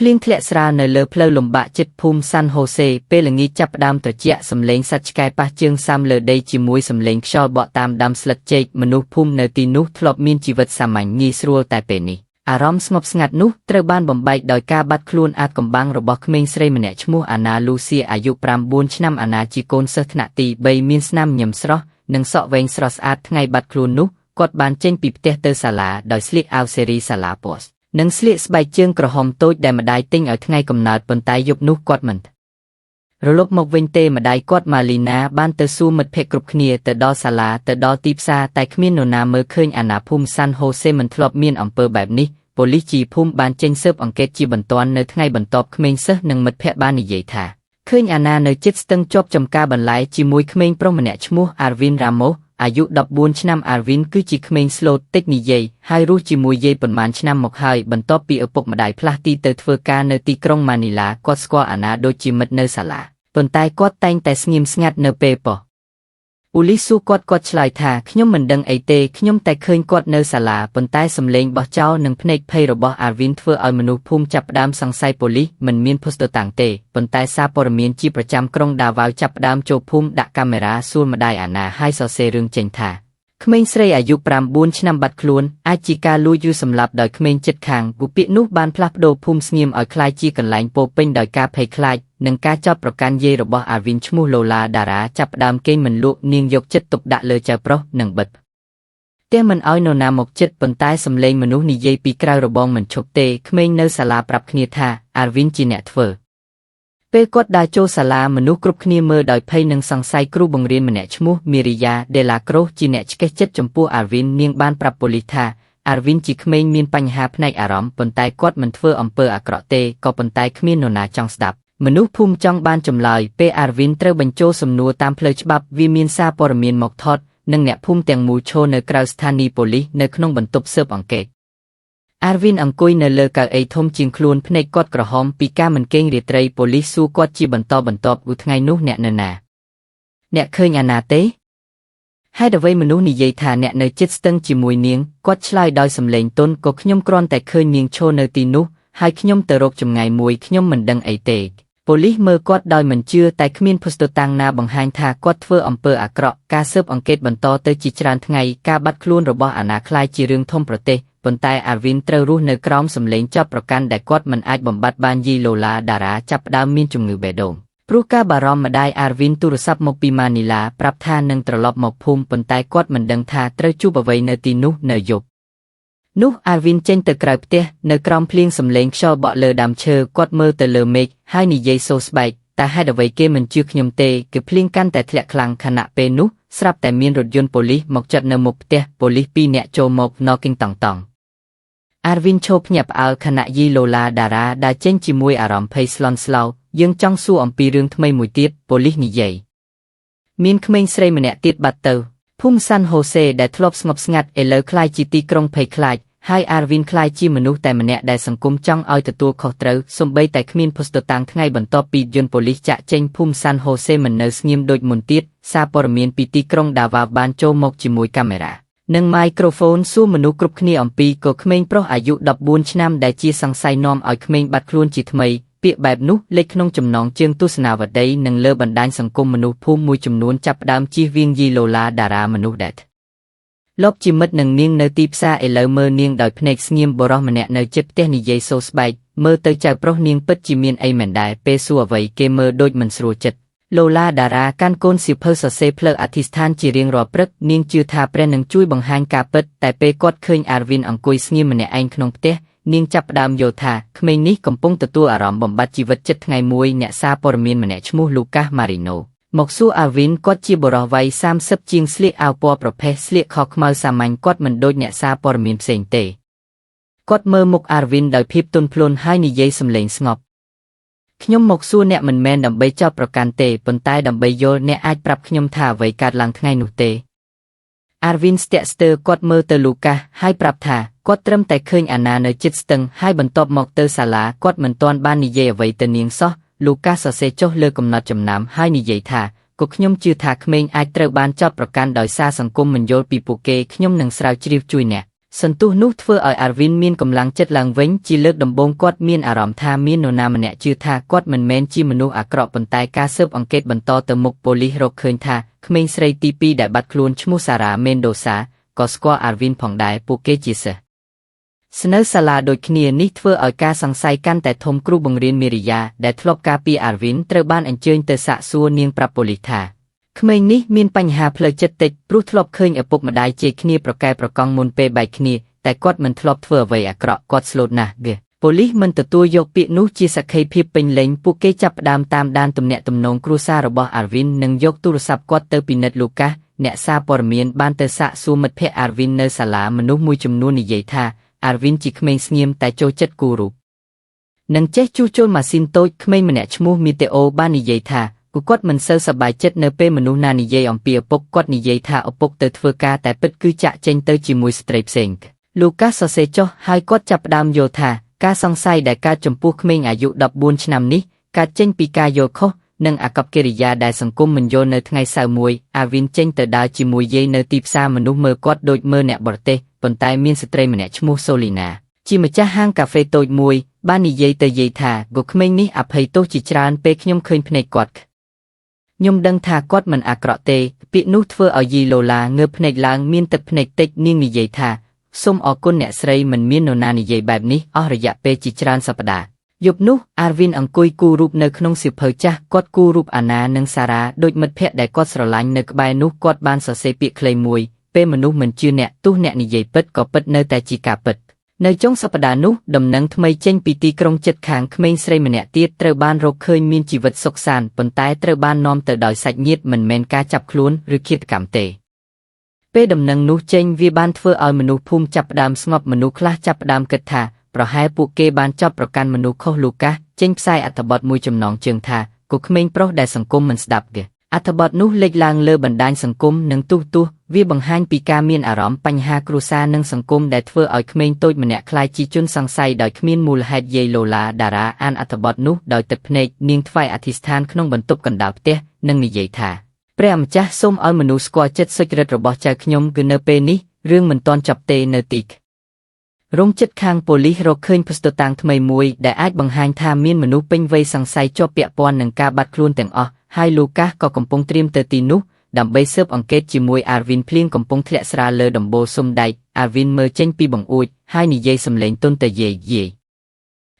ភ្លៀងធ្លាក់ស្រាលនៅលើផ្លូវលំបាកជិតភូមិសាន់ហូសេពេលល្ងាចចាប់ផ្ដើមត្រជាក់សំឡេងសត្វឆ្កែប៉ះជើងសាំលើដីជាមួយសំឡេងខ្យល់បក់តាមដើមស្លឹកចេកមនុស្សភូមិនៅទីនោះធ្លាប់មានជីវិតសាមញ្ញងាយស្រួលតែពេលនេះអារម្មណ៍ស្ងប់ស្ងាត់នោះត្រូវបានបំបែកដោយការបាត់ខ្លួនអាថ៌កំបាំងរបស់ក្មេងស្រីម្នាក់ឈ្មោះអាណាលូសៀអាយុ9ឆ្នាំអាណាជាកូនសិស្សថ្នាក់ទី3មានស្នាមញញឹមស្រស់និងសក់វែងស្រស់ស្អាតថ្ងៃបាត់ខ្លួននោះគាត់បានចេញពីផ្ទះទៅសាលាដោយស្លៀកអាវសេរីសាលាពស្និងស្លៀកស្បែកជើងក្រហមតូចដែលម្ដាយទិញឲ្យថ្ងៃកំណើតប៉ុន្តែយប់នោះគាត់មិនរលប់មកវិញទេម្ដាយគាត់ម៉ាលីណាបានទៅសួរមិត្តភក្តិគ្រប់គ្នាទៅដល់សាលាទៅដល់ទីផ្សារតែគ្មាននរណាមើលឃើញអាណាភូមិសាន់ហូសេមិនធ្លាប់មានអំពើបែបនេះប៉ូលីសជីភូមិបានចេញស៊ើបអង្កេតជាបន្ទាន់នៅថ្ងៃបន្ទាប់ក្មេងសិស្សនិងមិត្តភក្តិបាននិយាយថាឃើញអាណានៅជិតស្ទឹងជាប់ចំការបន្លែជាមួយក្មេងប្រុសម្នាក់ឈ្មោះអាវីនរ៉ាម៉ូសអាយុ14ឆ្នាំអាវីនគឺជាក្មេងស្លូតតិចនិយាយហើយរស់ជាមួយយាយប៉ុន្មានឆ្នាំមកហើយបន្ទាប់ពីឪពុកម្ដាយផ្លាស់ទីទៅធ្វើការនៅទីក្រុងម៉ានីឡាគាត់ស្គាល់អាណាដូចជាមិត្តនៅសាលាប៉ុន្តែគាត់តែងតែស្ងៀមស្ងាត់នៅពេលប៉ូលីសសួរគាត់គាត់ឆ្លើយថាខ្ញុំមិនដឹងអីទេខ្ញុំតែឃើញគាត់នៅសាលាប៉ុន្តែសំឡេងបោះចោលនិងភ្នែកភ័យរបស់អាវីនធ្វើឲ្យមនុស្សភូមិចាប់ផ្ដើមសង្ស័យប៉ូលីសមិនមានភស្តុតាងទេប៉ុន្តែសារព័ត៌មានជាប្រចាំក្រុងដាវ៉ាវចាប់ផ្ដើមចូលភូមិដាក់កាមេរ៉ាសួរម្ដាយអាណាហើយសរសេររឿងចេញថាក្មេងស្រីអាយុ9ឆ្នាំបាត់ខ្លួនអាចជាការលួចឬសម្លាប់ដោយក្មេងជិតខាងគូពាក្យនោះបានផ្លាស់ប្ដូរភូមិស្ងៀមឲ្យក្លាយជាកន្លែងពោពេញដោយការភ័យខ្លាចនិងការចោទប្រកាន់យាយរបស់អាវីនឈ្មោះឡូឡាដារ៉ាចាប់ផ្ដើមគេងមិនលក់នាងយកចិត្តទុកដាក់លើចៅប្រុសនិងបិទផ្ទះមិនឲ្យនរណាមកចិត្តប៉ុន្តែសំឡេងមនុស្សនិយាយពីក្រៅរបងមិនឈប់ទេក្មេងនៅសាលាប្រាប់គ្នាថាអាវីនជាអ្នកធ្វើពេលគាត់ដើរចូលសាលាមនុស្សគ្រប់គ្នាមើលដោយភ័យនិងសង្ស័យគ្រូបង្រៀនម្នាក់ឈ្មោះមីរីយ៉ាដេឡាក្រូសជាអ្នកឆ្កេះចិត្តចំពោះអាវីននាងបានប្រាប់ប៉ូលីសថាអាវីនជាក្មេងមានបញ្ហាផ្នែកអារម្មណ៍ប៉ុន្តែគាត់មិនធ្វើអំពើអាក្រក់ទេក៏ប៉ុន្តែគ្មាននរណាចង់ស្ដាប់មនុស្សភូមិចង់បានចម្លើយពេលអាវីនត្រូវបញ្ចូលសំណួរតាមផ្លូវច្បាប់វាមានសារព័ត៌មានមកថតនិងអ្នកភូមិទាំងមូលឈរនៅក្រៅស្ថានីយ៍ប៉ូលីសនៅក្នុងបន្ទប់ស៊ើបអង្កេតអាវីនអង្គុយនៅលើកៅអីធំជាងខ្លួនភ្នែកគាត់ក្រហមពីការមិនគេងរាត្រីប៉ូលីសសួរគាត់ជាបន្តបន្ទាប់ឧថ្ងៃនោះអ្នកនៅណាអ្នកឃើញអាណាទេហេតុអ្វីមនុស្សនិយាយថាអ្នកនៅជិតស្ទឹងជាមួយនាងគាត់ឆ្លើយដោយសំឡេងទន់ក៏ខ្ញុំគ្រាន់តែឃើញនាងឈរនៅទីនោះហើយខ្ញុំទៅរកចម្ងាយមួយខ្ញុំមិនដឹងអីទេប៉ូលីសមើលគាត់ដោយមិនជឿតែគ្មានភស្តុតាងណាបង្ហាញថាគាត់ធ្វើអំពើអាក្រក់ការស៊ើបអង្កេតបន្តទៅជាច្រើនថ្ងៃការបាត់ខ្លួនរបស់អាណាក្លាយជារឿងធំប្រទេសប៉ុន្តែអាវីនត្រូវរស់នៅក្រោមសម្លេងចោទប្រកាន់ដែលគាត់មិនអាចបំបត្តិបានយីឡូឡាដារ៉ាចាប់ផ្ដើមមានជំងឺបេះដូងព្រោះការបារម្ភម្ដាយអាវីនទូរស័ព្ទមកពីម៉ានីឡាប្រាប់ថានឹងត្រឡប់មកភូមិប៉ុន្តែគាត់មិនដឹងថាត្រូវជួបអ្វីនៅទីនោះនៅយប់នោះអាវីនចេញទៅក្រៅផ្ទះនៅក្រោមភ្លៀងសំឡេងខ្យល់បក់លើដើមឈើគាត់មើលទៅលើមេឃហើយនិយាយសូរស្បែកតែហេតុអ្វីគេមិនជឿខ្ញុំទេគឺភ្លៀងកាន់តែធ្លាក់ខ្លាំងខណៈពេលនោះស្រាប់តែមានរថយន្តប៉ូលីសមកចតនៅមុខផ្ទះប៉ូលីស2នាក់ចូលមក knocking តង់តង់អាវីនឈប់ភ្ញាក់ផ្អើលខណៈយីឡូឡាដារ៉ាដែលចេញជាមួយអារម្មណ៍ភ័យស្លន់ស្លោយើងចង់សួរអំពីរឿងថ្មីមួយទៀតប៉ូលីសនិយាយមានក្មេងស្រីម្នាក់ទៀតបាត់ទៅភូមិសាន់ហូសេដែលធ្លាប់ស្ងប់ស្ងាត់ឥឡូវក្លាយជាទីក្រុងភ័យខ្លាចហើយអាវីនក្លាយជាមនុស្សតែម្នាក់ដែលសង្គមចង់ឲ្យទទួលខុសត្រូវសូម្បីតែគ្មានភស្តុតាងថ្ងៃបន្ទាប់ពីយន្តប៉ូលីសចាក់ចេញភូមិសាន់ហូសេមិននៅស្ងៀមដូចមុនទៀតសារព័ត៌មានពីទីក្រុងដាវ៉ាបានចូលមកជាមួយកាមេរ៉ានិងម៉ាយក្រូហ្វូនសួរមនុស្សគ្រប់គ្នាអំពីក៏ក្មេងប្រុសអាយុ14ឆ្នាំដែលជាសង្ស័យនាំឲ្យក្មេងបាត់ខ្លួនជាថ្មីពាក្យបែបនោះលេចក្នុងចំណងជើងទស្សនាវដ្តីនិងលើបណ្ដាញសង្គមមនុស្សភូមិមួយចំនួនចាប់ផ្ដើមជៀសវាងយីឡូឡាតារាមនុស្សដែលលោកជាមិត្តនឹងនាងនៅទីផ្សារឥឡូវមើលនាងដោយភ្នែកស្ងៀមបុរសម្នាក់នៅជិតផ្ទះនិយាយសូរស្បែកមើលទៅចៅប្រុសនាងពិតជាមានអីមិនដែរពេលសួរអ្វីគេមើលដូចមិនស្រួលចិត្តឡូឡាតារាកាន់កូនសៀវភៅសរសេរផ្លូវអធិស្ឋានជារៀងរាល់ព្រឹកនាងជឿថាព្រះនឹងជួយបង្ហាញការពិតតែពេលគាត់ឃើញអាវីនអង្គុយស្ងៀមម្នាក់ឯងក្នុងផ្ទះនាងចាប់ផ្ដើមយល់ថាក្មេងនេះកំពុងទទួលអារម្មណ៍បំបត្តិជីវិតចិត្តថ្ងៃមួយអ្នកសារព័ត៌មានម្នាក់ឈ្មោះលូកាសម៉ារីណូមកសួរអាវីនគាត់ជាបុរសវ័យ30ជាងស្លៀកអាវពណ៌ប្រផេះស្លៀកខោខ្មៅសាមញ្ញគាត់មិនដូចអ្នកសារព័ត៌មានផ្សេងទេគាត់មើលមុខអាវីនដោយភាពទន់ភ្លន់ហើយនិយាយសំឡេងស្ងប់ខ្ញុំមកសួរអ្នកមិនមែនដើម្បីចោទប្រកាន់ទេប៉ុន្តែដើម្បីយល់អ្នកអាចប្រាប់ខ្ញុំថាអ្វីកើតឡើងថ្ងៃនោះទេអាវីនស្ទាក់ស្ទើរគាត់មើលទៅលូកាសហើយប្រាប់ថាគាត់ត្រឹមតែឃើញអាណានៅជិតស្ទឹងហើយបន្ទាប់មកទៅសាលាគាត់មិនទាន់បាននិយាយអ្វីទៅនាងសោះលូកាសសរសេរចុះលើកំណត់ចំណាំហើយនិយាយថាក៏ខ្ញុំជឿថាក្មេងអាចត្រូវបានចោទប្រកាន់ដោយសារសង្គមមិនយល់ពីពួកគេខ្ញុំនឹងស្រាវជ្រាវជួយអ្នក សន្ទុះនោះធ្វើឲ្យអាវីនមានកម្លាំងចិត្តឡើងវិញជាលើកដំបូងគាត់មានអារម្មណ៍ថាមាននរណាម្នាក់ជឿថាគាត់មិនមែនជាមនុស្សអាក្រក់ប៉ុន្តែការស៊ើបអង្កេតបន្តទៅមុខប៉ូលីសរកឃើញថាក្មេងស្រីទី2ដែលបាត់ខ្លួនឈ្មោះសារ៉ាមេនដូសាក៏ស្គាល់អាវីនផងដែរពួកគេជាសិស្សស្នៅសាលាដូចគ្នានេះធ្វើឲ្យការសង្ស័យកាន់តែធំគ្រូបង្រៀនមេរិយាដែលធ្លាប់ការពារអាវីនត្រូវបានអញ្ជើញទៅសាកសួរនាងប្រាប់ប៉ូលីសថាក្មេងនេះមានបញ្ហាផ្លូវចិត្តតិចព្រោះធ្លាប់ឃើញឪពុកម្ដាយជេរគ្នាប្រកែប្រកង់មុនពេលបែកគ្នាតែគាត់មិនធ្លាប់ធ្វើអ្វីអាក្រក់គាត់ស្លូតណាស់ហ្គេប៉ូលីសមិនទទួលយកពាក្យនោះជាសក្ខីភាពពេញលេញពួកគេចាប់ផ្ដើមតាមដានទំនាក់ទំនងគ្រួសាររបស់អាវីននិងយកទូរស័ព្ទគាត់ទៅពិនិត្យលូកាសអ្នកសារព័ត៌មានបានទៅសាកសួរមិត្តភ័ក្តិអាវីននៅសាលាមនុស្សមួយចំនួននិយាយថាអាវីនជាក្មេងស្ងៀមតែចូលចិត្តគូរូបនិងចេះជួសជុលម៉ាស៊ីនតូចក្មេងម្នាក់ឈ្មោះមីតេអូបាននិយាយថាគាត់មិនសូវសប្បាយចិត្តនៅពេលមនុស្សណានិយាយអំពីឪពុកគាត់និយាយថាឪពុកទៅធ្វើការតែពិតគឺចាក់ចេញទៅជាមួយស្ត្រីផ្សេងលូកាសសរសេរចុះហើយគាត់ចាប់ផ្ដើមយល់ថាការសង្ស័យដែលកើតចំពោះក្មេងអាយុ14ឆ្នាំនេះកើតចេញពីការយល់ខុសនិងអាកប្បកិរិយាដែលសង្គមមិនយល់នៅថ្ងៃសៅរ៍មួយអាវីនចេញទៅដើរជាមួយយាយនៅទីផ្សារមនុស្សមើលគាត់ដូចមើលអ្នកបរទេសប៉ុន្តែមានស្ត្រីម្នាក់ឈ្មោះសូលីណាជាម្ចាស់ហាងកាហ្វេតូចមួយបាននិយាយទៅយាយថាគក្មេងនេះអភ័យទោសជាច្រើនពេលខ្ញុំឃើញភ្នែកគាត់ខ្ញុំដឹងថាគាត់មិនអាក្រក់ទេពាក្យនោះធ្វើឲ្យយីឡូឡាងើបភ្នែកឡើងមានទឹកភ្នែកតិចនាងនិយាយថាសូមអរគុណអ្នកស្រីមិនមាននរណានិយាយបែបនេះអស់រយៈពេលជាច្រើនសប្តាហ៍យប់នោះអាវីនអង្គុយគូរូបនៅក្នុងសៀវភៅចាស់គាត់គូរូបអាណានិងសារ៉ាដូចមិត្តភ័ក្តិដែលគាត់ស្រឡាញ់នៅក្បែរនោះគាត់បានសរសេរពាក្យខ្លីមួយពេលមនុស្សមិនជឿអ្នកទោះអ្នកនិយាយពិតក៏ពិតនៅតែជាការពិតនៅចុងសប្តាហ៍នោះដំណឹងថ្មីចេញពីទីក្រុងជិតខាងក្មេងស្រីម្នាក់ទៀតត្រូវបានរកឃើញមានជីវិតសុខសាន្តប៉ុន្តែត្រូវបាននាំទៅដោយសាច់ញាតិមិនមែនការចាប់ខ្លួនឬឃាតកម្មទេពេលដំណឹងនោះចេញវាបានធ្វើឲ្យមនុស្សភូមិចាប់ផ្ដើមស្ងប់មនុស្សខ្លះចាប់ផ្ដើមគិតថាប្រហែលពួកគេបានចាប់ប្រកាន់មនុស្សខុសលូកាសចេញផ្សាយអត្ថបទមួយចំណងជើងថាគក្មេងប្រុសដែលសង្គមមិនស្ដាប់គេអត្ថបទនោះលេចឡើងលើបណ្ដាញសង្គមនិងទូទស្សន៍វាបង្ហាញពីការមានអារម្មណ៍បញ្ហាគ្រួសារនិងសង្គមដែលធ្វើឲ្យក្មេងតូចម្នាក់ក្លាយជាជនសង្ស័យដោយគ្មានមូលហេតុយាយឡូឡាតារាអានអត្ថបទនោះដោយទឹកភ្នែកនាងថ្វាយអធិស្ឋានក្នុងបន្ទប់កណ្ដាលផ្ទះនិងនិយាយថាព្រះម្ចាស់សូមឲ្យមនុស្សស្គាល់ចិត្តសុចរិតរបស់ចៅខ្ញុំគឺនៅពេលនេះរឿងមិនទាន់ចប់ទេនៅទីរោងចិត្តខាងប៉ូលីសរកឃើញភស្តុតាងថ្មីមួយដែលអាចបង្ហាញថាមានមនុស្សពេញវ័យសង្ស័យជាប់ពាក់ព័ន្ធនឹងការបាត់ខ្លួនទាំងអស់ហើយលូកាសក៏កំពុងត្រៀមទៅទីនោះដើម្បីស៊ើបអង្កេតជាមួយអាវីនភ្លៀងកំពុងធ្លាក់ស្រាលលើដំបូលស៊ុមដែកអាវីនមើលចេញពីបង្អួចហើយនិយាយសំឡេងទន់ទៅយាយយាយ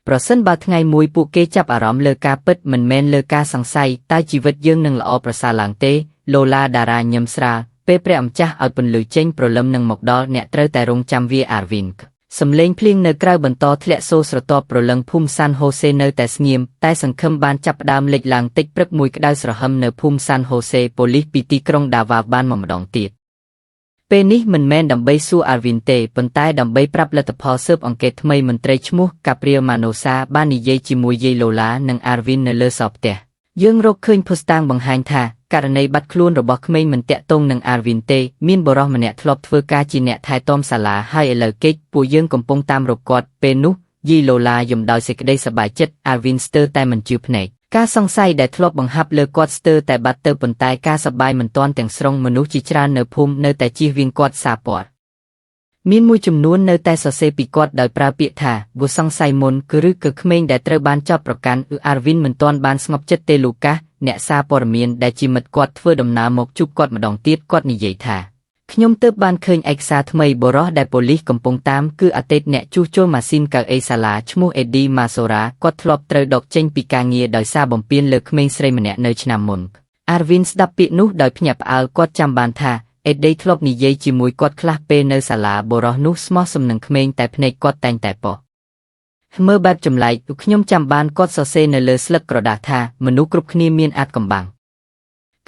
ប្រសិនបើថ្ងៃមួយពួកគេចាប់អារម្មណ៍លើការពិតមិនមែនលើការសង្ស័យតើជីវិតយើងនឹងល្អប្រសើរឡើងទេឡូឡាតារាញឹមស្រាលពេលព្រះម្ចាស់ឲ្យពន្លឺចេញព្រលឹមនឹងមកដល់អ្នកត្រូវតែរងចាំវាអាវីនសំឡេងភ្លៀងនៅក្រៅបន្តធ្លាក់សូរស្រទាប់ព្រលឹងភូមិសានហូសេនៅតែស្ងៀមតែសង្ឃឹមបានចាប់ផ្ដើមលេចឡើងតិចព្រឹកមួយក្តៅស្រហឹមនៅភូមិសានហូសេប៉ូលីសពីទីក្រុងដាវ៉ាបានមកម្ដងទៀតពេលនេះមិនមែនដើម្បីសួរអាវីនទេប៉ុន្តែដើម្បីប្រាប់លទ្ធផលស៊ើបអង្កេតថ្មីមន្ត្រីឈ្មោះកាព្រៀលម៉ាណូសាបាននិយាយជាមួយយាយឡូឡានិងអាវីននៅលើសោផ្ទះយើងរកឃើញភស្តុតាងបង្ហាញថាករណីបាត់ខ្លួនរបស់ក្មេងមិនតាក់ទងនឹងអាវីនទេមានបុរសម្នាក់ធ្លាប់ធ្វើការជាអ្នកថែទាំសាលាហើយឥឡូវគេចពួកយើងកំពុងតាមរកគាត់ពេលនោះយីឡូឡាយំដោយសេចក្តីសប្បាយចិត្តអាវីនស្ទើរតែមិនជឿភ្នែកការសង្ស័យដែលធ្លាប់បង្ហាប់លើគាត់ស្ទើរតែបាត់ទៅប៉ុន្តែការសប្បាយមិនទាន់ទាំងស្រុងមនុស្សជាច្រើននៅភូមិនៅតែជៀសវាងគាត់សារព័ត៌មានមួយចំនួននៅតែសរសេរពីគាត់ដោយប្រើពាក្យថាវសង្ស័យមុនគឺឬគឺក្មេងដែលត្រូវបានចោទប្រកាន់ឬអាវីនមិនទាន់បានស្ងប់ចិត្តទេលូកាសអ្នកសារព័ត៌មានដែលជាមិត្តគាត់ធ្វើដំណើរមកជួបគាត់ម្ដងទៀតគាត់និយាយថាខ្ញុំទើបបានឃើញឯកសារថ្មីបុរសដែលប៉ូលីសកំពុងតាមគឺអតីតអ្នកជួសជុលម៉ាស៊ីនកៅអីសាលាឈ្មោះអេឌីម៉ាសូរ៉ាគាត់ធ្លាប់ត្រូវដកចេញពីការងារដោយសារបំពានលើក្មេងស្រីម្នាក់នៅឆ្នាំមុនអាវីនស្ដាប់ពាក្យនោះដោយភ្ញាក់ផ្អើលគាត់ចាំបានថាអេឌីធ្លាប់និយាយជាមួយគាត់ខ្លះពេលនៅសាលាបុរសនោះស្មោះសំនឹងក្មេងតែភ្នែកគាត់តែងតែប៉ោះមើលបែបចម្លែកខ្ញុំចាំបានគាត់សរសេរនៅលើស្លឹកក្រដាសថាមនុស្សគ្រប់គ្នាមានអាថ៌កំបាំង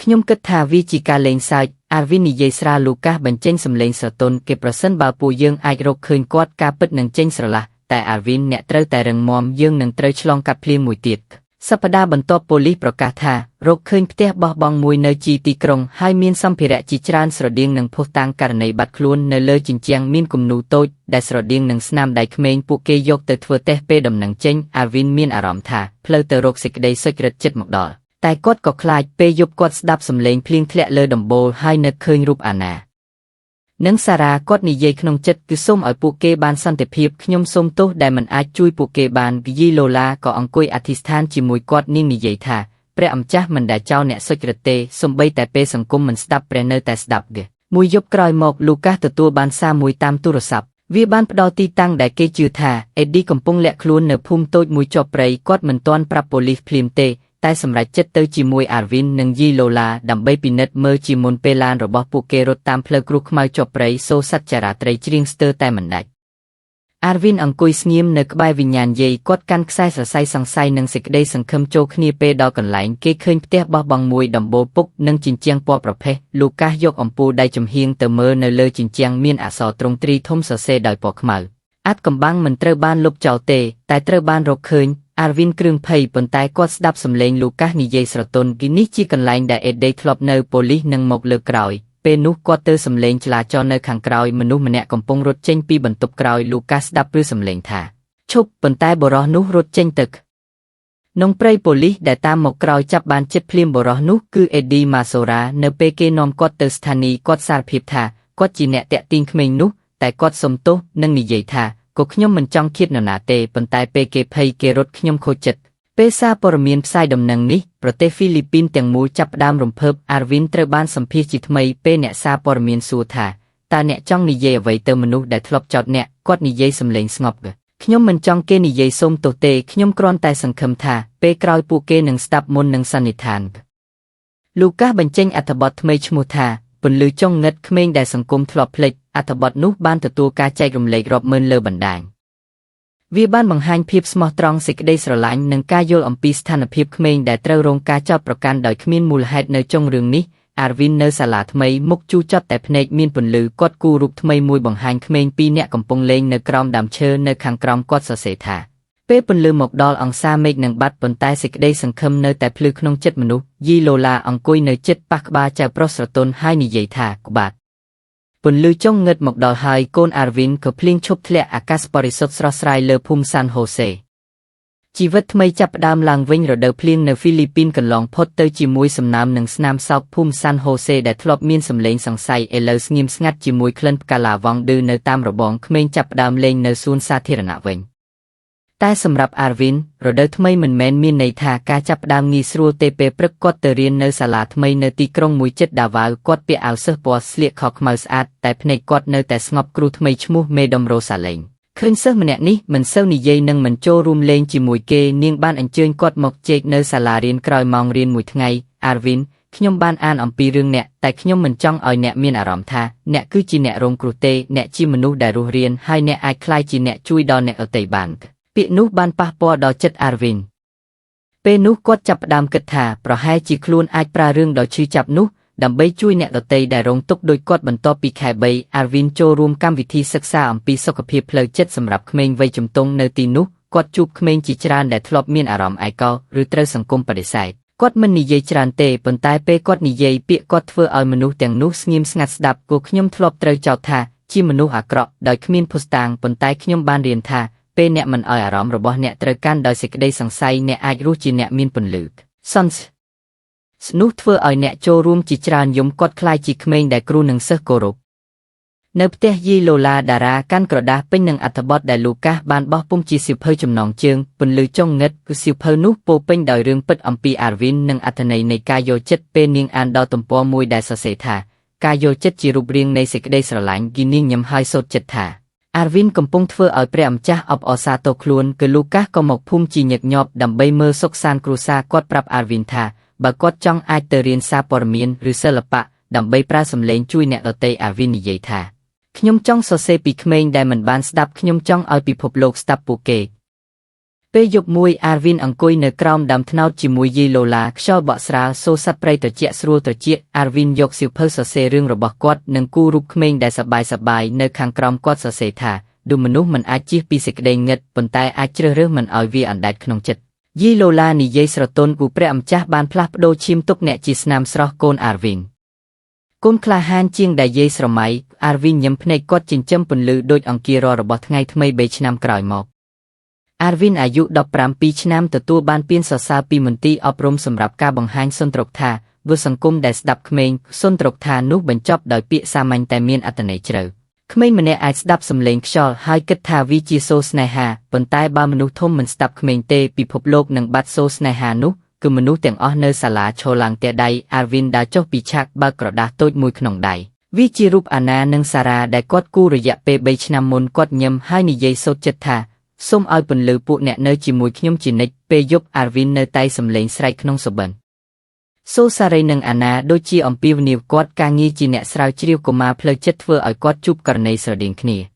ខ្ញុំគិតថាវាជាការលេងសើចអាវីននិយាយស្រាលលូកាសបញ្ចេញសំឡេងស្រទន់គេប្រសិនបើពួកយើងអាចរកឃើញគាត់ការពិតនឹងចេញស្រឡះតែអាវីនអ្នកត្រូវតែរឹងមាំយើងនឹងត្រូវឆ្លងកាត់ភ្លៀងមួយទៀតសប្តាហ៍បន្ទាប់ប៉ូលីសប្រកាសថារកឃើញផ្ទះបោះបង់មួយនៅជីទីក្រុងហើយមានសម្ភារៈជាច្រើនស្រដៀងនឹងភស្តុតាងករណីបាត់ខ្លួននៅលើជញ្ជាំងមានគំនូរតូចដែលស្រដៀងនឹងស្នាមដៃក្មេងពួកគេយកទៅធ្វើតេស្តពេលដំណឹងចេញអាវីនមានអារម្មណ៍ថាផ្លូវទៅរកសេចក្តីសុចរិតចិត្តមកដល់តែគាត់ក៏ខ្លាចពេលយប់គាត់ស្ដាប់សំឡេងភ្លៀងធ្លាក់លើដំបូលហើយនឹកឃើញរូបអាណា និងសារ៉ាគាត់និយាយក្នុងចិត្តគឺសូមឲ្យពួកគេបានសន្តិភាពខ្ញុំសូមទោសដែលមិនអាចជួយពួកគេបានយីឡូឡាក៏អង្គុយអធិស្ឋានជាមួយគាត់នាងនិយាយថាព្រះអម្ចាស់មិនដែលចោលអ្នកសុចរិតទេសូម្បីតែពេលសង្គមមិនស្ដាប់ព្រះនៅតែស្ដាប់គេមួយយប់ក្រោយមកលូកាសទទួលបានសារមួយតាមទូរស័ព្ទវាបានផ្ដល់ទីតាំងដែលគេជឿថាអេឌីកំពុងលាក់ខ្លួននៅភូមិតូចមួយជាប់ព្រៃគាត់មិនទាន់ប្រាប់ប៉ូលីសភ្លាមទេតែសម្រេចចិត្តទៅជាមួយអាវីននិងយីឡូឡាដើម្បីពិនិត្យមើលជាមុនពេលឡានរបស់ពួកគេរត់តាមផ្លូវគ្រួសខ្មៅជាប់ព្រៃសូសត្វចារាត្រីច្រៀងស្ទើរតែមិនដាច់អាវីនអង្គុយស្ងៀមនៅក្បែរវិញ្ញាណយាយគាត់កាន់ខ្សែសរសៃសង្ស័យនិងសេចក្តីសង្ឃឹមចូលគ្នាពេលដល់កន្លែងគេឃើញផ្ទះបោះបង់មួយដំបូលពុកនិងជញ្ជាំងពណ៌ប្រផេះលូកាសយកអំពូលដៃចំហៀងទៅមើលនៅលើជញ្ជាំងមានអក្សរទ្រង់ទ្រីធំសរសេរដោយពណ៌ខ្មៅអាតកំបាំងមិនត្រូវបានលុបចោលទេតែត្រូវបានរកឃើញអាវីនគ្រឿងភ័យប៉ុន្តែគាត់ស្ដាប់សំឡេងលូកាសនិយាយស្រទន់គីនេះជាកន្លែងដែលអេដេធ្លាប់នៅប៉ូលីសនឹងមកលើកក្រោយពេលនោះគាត់ទៅសំឡេងចលាចលនៅខាងក្រោយមនុស្សម្នាក់កំពុងរត់ចេញពីបន្ទប់ក្រោយលូកាសស្ដាប់ព្រឺសំឡេងថាឈប់ប៉ុន្តែបុរសនោះរត់ចេញទៅក្នុងព្រៃប៉ូលីសដែលតាមមកក្រោយចាប់បានចិត្តភ្លាមបុរសនោះគឺអេឌីម៉ាសូរ៉ានៅពេលគេនាំគាត់ទៅស្ថានីយ៍គាត់សារភាពថាគាត់ជាអ្នកតាក់ទាញក្មេងនោះតែគាត់សុំទោសនិងនិយាយថាក៏ខ្ញុំមិនចង់ឃាតនរណាទេប៉ុន្តែពេលគេភ័យគេរត់ខ្ញុំខូចចិត្តពេលសារព័ត៌មានផ្សាយដំណឹងនេះប្រទេសហ្វីលីពីនទាំងមូលចាប់ផ្ដើមរំភើបអាវីនត្រូវបានសម្ភាសជាថ្មីពេលអ្នកសារព័ត៌មានសួរថាតើអ្នកចង់និយាយអ្វីទៅមនុស្សដែលធ្លាប់ចោទអ្នកគាត់និយាយសំឡេងស្ងប់ខ្ញុំមិនចង់គេនិយាយសូមទោសទេខ្ញុំគ្រាន់តែសង្ឃឹមថាពេលក្រោយពួកគេនឹងស្ដាប់មុននឹងសន្និដ្ឋានលូកាសបញ្ចេញអត្ថបទថ្មីឈ្មោះថាពន្លឺចុងងឹតក្មេងដែលសង្គមធ្លាប់ភ្លេចអត្ថបទនោះបានទទួលការចែករំលែករាប់ម៉ឺនលើបណ្ដាញវាបានបង្ហាញភាពស្មោះត្រង់សេចក្តីស្រឡាញ់និងការយល់អំពីស្ថានភាពក្មេងដែលត្រូវរងការចោទប្រកាន់ដោយគ្មានមូលហេតុនៅចុងរឿងនេះអាវីននៅសាលាថ្មីមុខជូរចត់តែភ្នែកមានពន្លឺគាត់គូរូបថ្មីមួយបង្ហាញក្មេងពីរនាក់កំពុងលេងនៅក្រោមដើមឈើនៅខាងក្រោមគាត់សរសេរថាពេលពន្លឺមកដល់អង្សាមេឃនឹងបាត់ប៉ុន្តែសេចក្តីសង្ឃឹមនៅតែភ្លឺក្នុងចិត្តមនុស្សយីឡូឡាអង្គុយនៅចិត្តប៉ះក្បាលចៅប្រុសស្រទន់ហើយនិយាយថាក្បាត់ពន្លឺចុងងឹតមកដល់ហើយកូនអាវីនក៏ភ្លៀងឈប់ធ្លាក់អាកាសបរិសុទ្ធស្រស់ស្រាយលើភូមិសាន់ហូសេជីវិតថ្មីចាប់ផ្ដើមឡើងវិញរដូវភ្លៀងនៅហ្វីលីពីនកន្លងផុតទៅជាមួយសំណើមនិងស្នាមសោកភូមិសាន់ហូសេដែលធ្លាប់មានសម្លេងសង្ស័យឥឡូវស្ងៀមស្ងាត់ជាមួយក្លិនផ្កាឡាវ៉ង់ឌឺនៅតាមរបងក្មេងចាប់ផ្ដើមលេងនៅសួនសាធារណៈវិញតែសម្រាប់អាវីនរដូវថ្មីមិនមែនមានន័យថាការចាប់ផ្ដើមងាយស្រួលទេពេលព្រឹកគាត់ទៅរៀននៅសាលាថ្មីនៅទីក្រុងមួយជិតដាវ៉ាវគាត់ពាក់អាវសិស្សពណ៌ស្លៀកខោខ្មៅស្អាតតែភ្នែកគាត់នៅតែស្ងប់គ្រូថ្មីឈ្មោះមេដុំរ៉ូសាឡេងឃើញសិស្សម្នាក់នេះមិនសូវនិយាយនិងមិនចូលរួមលេងជាមួយគេនាងបានអញ្ជើញគាត់មកជែកនៅសាលារៀនក្រោយម៉ោងរៀនមួយថ្ងៃអាវីនខ្ញុំបានអានអំពីរឿងអ្នកតែខ្ញុំមិនចង់ឲ្យអ្នកមានអារម្មណ៍ថាអ្នកគឺជាអ្នករងគ្រោះទេអ្នកជាមនុស្សដែលរស់រានហើយអ្នកអាចក្លាយជាអ្នកជួយដល់អ្នកដទៃបានពាក្យនោះបានប៉ះពាល់ដល់ចិត្តអាវីនពេលនោះគាត់ចាប់ផ្ដើមគិតថាប្រហែលជាខ្លួនអាចប្រើរឿងដ៏ឈឺចាប់នោះដើម្បីជួយអ្នកដទៃដែលរងទុក្ខដោយគាត់បន្ទាប់ពីខែ3អាវីនចូលរួមកម្មវិធីសិក្សាអំពីសុខភាពផ្លូវចិត្តសម្រាប់ក្មេងវ័យជំទង់នៅទីនោះគាត់ជួបក្មេងជាច្រើនដែលធ្លាប់មានអារម្មណ៍ឯកោឬត្រូវសង្គមបដិសេធគាត់មិននិយាយច្រើនទេប៉ុន្តែពេលគាត់និយាយពាក្យគាត់ធ្វើឲ្យមនុស្សទាំងនោះស្ងៀមស្ងាត់ស្ដាប់គោខ្ញុំធ្លាប់ត្រូវចោទថាជាមនុស្សអាក្រក់ដោយគ្មានភស្តុតាងប៉ុន្តែខ្ញុំបានរៀនថាពេលអ្នកមិនឲ្យអារម្មណ៍របស់អ្នកត្រូវកាន់ដោយសេចក្តីសង្ស័យអ្នកអាចរស់ជាអ្នកមានពន្លឺសន្ស្នោះធ្វើឲ្យអ្នកចូលរួមជាច្រើនយំគាត់ក្លាយជាក្មេងដែលគ្រូនិងសិស្សគោរពនៅផ្ទះយីឡូឡាតារាកាន់ក្រដាសពេញនឹងអត្ថបទដែលលូកាសបានបោះពុម្ពជាសៀវភៅចំណងជើងពន្លឺចុងងឹតគឺសៀវភៅនោះពោពេញដោយរឿងពិតអំពីអាវីននិងអត្ថន័យនៃការយល់ចិត្តពេលនាងអានដល់ទំព័រមួយដែលសរសេរថាការយល់ចិត្តជារូបរាងនៃសេចក្តីស្រឡាញ់គីនាងញឹមហើយសូត្រចិត្តថាអាវីនកំពុងធ្វើឲ្យព្រះអម្ចាស់អបអរសាទរខ្លួនគឺលូកាសក៏មកភូមិជាញឹកញាប់ដើម្បីមើលសុខសាន្តគ្រួសារគាត់ប្រាប់អាវីនថាបើគាត់ចង់អាចទៅរៀនសារព័ត៌មានឬសិល្បៈដើម្បីប្រើសម្លេងជួយអ្នកដទៃអាវីននិយាយថាខ្ញុំចង់សរសេរពីក្មេងដែលមិនបានស្ដាប់ខ្ញុំចង់ឲ្យពិភពលោកស្ដាប់ពួកគេពេលយប់មួយអាវីនអង្គុយនៅក្រោមដើមត្នោតជាមួយយីឡូឡាខ្យល់បក់ស្រាលសូរសត្វព្រៃត្រជាក់ស្រួលត្រចៀកអាវីនយកសៀវភៅសរសេររឿងរបស់គាត់និងគូរូបក្មេងដែលសប្បាយៗនៅខាងក្រោមគាត់សរសេរថាដូចមនុស្សមិនអាចជៀសពីសេចក្តីងឹតប៉ុន្តែអាចជ្រើសរើសមិនឲ្យវាអណ្ដែតក្នុងចិត្តយីឡូឡានិយាយស្រទន់គូព្រះអម្ចាស់បានផ្លាស់ប្ដូរឈាមទុកអ្នកជាស្នាមស្រស់កូនអាវីនកូនក្លាហានជាងដែលយាយស្រមៃអាវីនញឹមភ្នែកគាត់ចិញ្ចឹមពន្លឺដូចអង្គាររបស់ថ្ងៃថ្មី3ឆ្នាំក្រោយមកអាវីនអាយុ17ឆ្នាំទទួលបានពានសរសើរពីមន្ទីរអប់រំសម្រាប់ការបង្ហាញសុន្ទរកថា វាសង្គមដែលស្ដាប់ក្មេងសុនទ្រកថានោះបញ្ចប់ដោយពាក្យសាមញ្ញតែមានអត្ថន័យជ្រៅក្មេងម្នាក់អាចស្ដាប់សំឡេងខ្យល់ហើយគិតថាវាជាសូរស្នេហាប៉ុន្តែបើមនុស្សធំមិនស្ដាប់ក្មេងទេពិភពលោកនឹងបាត់សូរស្នេហានោះគឺមនុស្សទាំងអស់នៅសាលាឈរឡើងទះដៃអាវីនដើរចុះពីឆាកបើកក្រដាសតូចមួយក្នុងដៃវាជារូបអាណានិងសារ៉ាដែលគាត់គូររយៈពេល3ឆ្នាំមុនគាត់ញឹមហើយនិយាយសូត្រចិត្តថាសូមឲ្យពន្លឺពួកអ្នកនៅជាមួយខ្ញុំជានិច្ចពេលយប់អាវីននៅតែសំឡេងស្រែកក្នុងសុបិនសូសារីនិងអាណាដូចជាអំពាវនាវគាត់ការងារជាអ្នកស្រាវជ្រាវកុមារផ្លូវចិត្តធ្វើឲ្យគាត់ជួបករណីស្រដៀងគ្នា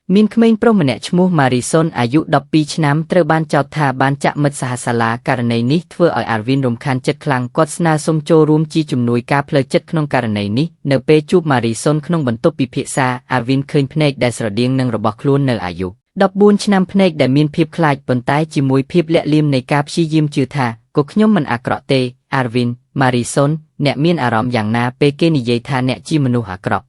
មានក្មេងប្រុសម្នាក់ឈ្មោះម៉ារីសុនអាយុ12ឆ្នាំត្រូវបានចោទថាបានចាក់មិត្តសហសាលាករណីនេះធ្វើឲ្យអាវីនរំខានចិត្តខ្លាំងគាត់ស្នើសុំចូលរួមជាជំនួយការផ្លូវចិត្តក្នុងករណីនេះនៅពេលជួបម៉ារីសុនក្នុងបន្ទប់ពិភាក្សាអាវីនឃើញភ្នែកដែលស្រដៀងនឹងរបស់ខ្លួននៅអាយុ14ឆ្នាំភ្នែកដែលមានភាពខ្លាចប៉ុន្តែជាមួយភាពលាក់លៀមនៃការព្យាយាមជឿថាក៏ខ្ញុំមិនអាក្រក់ទេអាវីនម៉ារីសុនអ្នកមានអារម្មណ៍យ៉ាងណាពេលគេនិយាយថាអ្នកជាមនុស្សអាក្រក់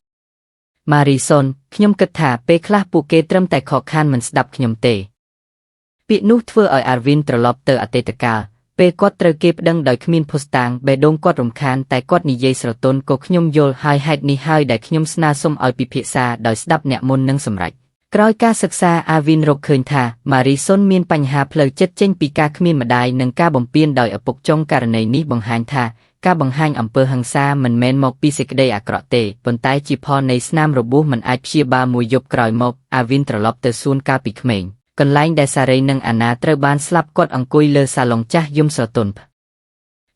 ម៉ារីសុនខ្ញុំគិតថាពេលខ្លះពួកគេត្រឹមតែខកខានមិនស្ដាប់ខ្ញុំទេពាក្យនោះធ្វើឲ្យអាវីនត្រឡប់ទៅអតីតកាលពេលគាត់ត្រូវគេប្តឹងដោយគ្មានភស្តុតាងបេះដូងគាត់រំខានតែគាត់និយាយស្រទន់ក៏ខ្ញុំយល់ហើយហេតុនេះហើយដែលខ្ញុំស្នើសុំឲ្យពិភាក្សាដោយស្ដាប់អ្នកមុននឹងសម្រេចក្រោយការសិក្សាអាវីនរកឃើញថាម៉ារីសុនមានបញ្ហាផ្លូវចិត្តចេញពីការគ្មានម្ដាយនិងការបំពានដោយឪពុកចុងករណីនេះបង្ហាញថាការបង្ហាញអំពើហិង្សាមិនមែនមកពីសេចក្តីអាក្រក់ទេប៉ុន្តែជាផលនៃស្នាមរបួសមិនអាចព្យាបាលមួយយប់ក្រោយមកអាវីនត្រឡប់ទៅសួនកាលពីក្មេងកន្លែងដែលសារីនិងអាណាត្រូវបានស្លាប់គាត់អង្គុយលើសាឡុងចាស់យំស្រទន់